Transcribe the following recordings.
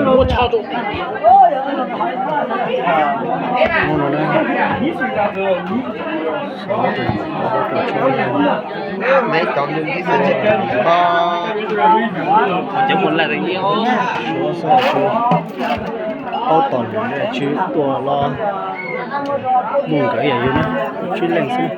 Ua tshaj rau. Hnub no na, xov tus nyuam qhuav tau tshawb leej. Suav xwb, paub tom lawm, tsis tua los mus nkawd yam yus na, tsib leej xwb.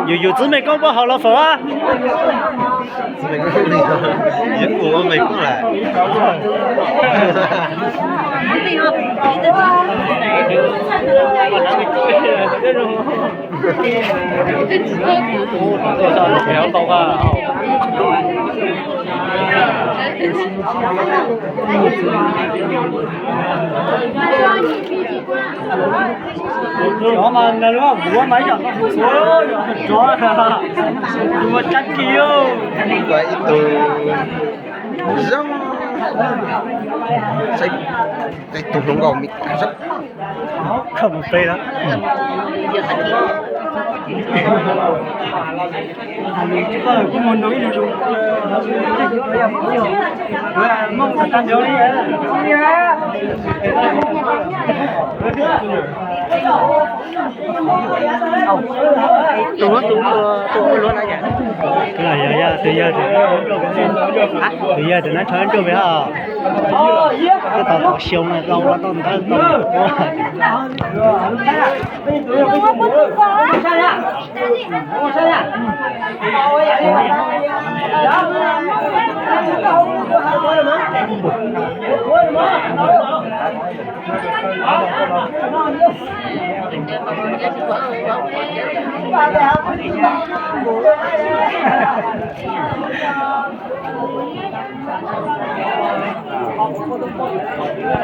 Yus yus txwv mej koob puab haus los fawm a? Yuav ua mej koob lawm. Cov mas nag lub vuav mas ib yam no, ua rov ua tsab kis ib tug zoo, ib tug hluas nkauj me kab zoo. Koj mus peb lawm. Kuv mus nug ib lus, Hmoob tag nrho li. Tus huab tus ua luaj na yom. Yog yog tus yawg, tus yawg tus nab tsho nruj pem hos. Twb tau tau xyoo no tau los tau ntawv tau ua.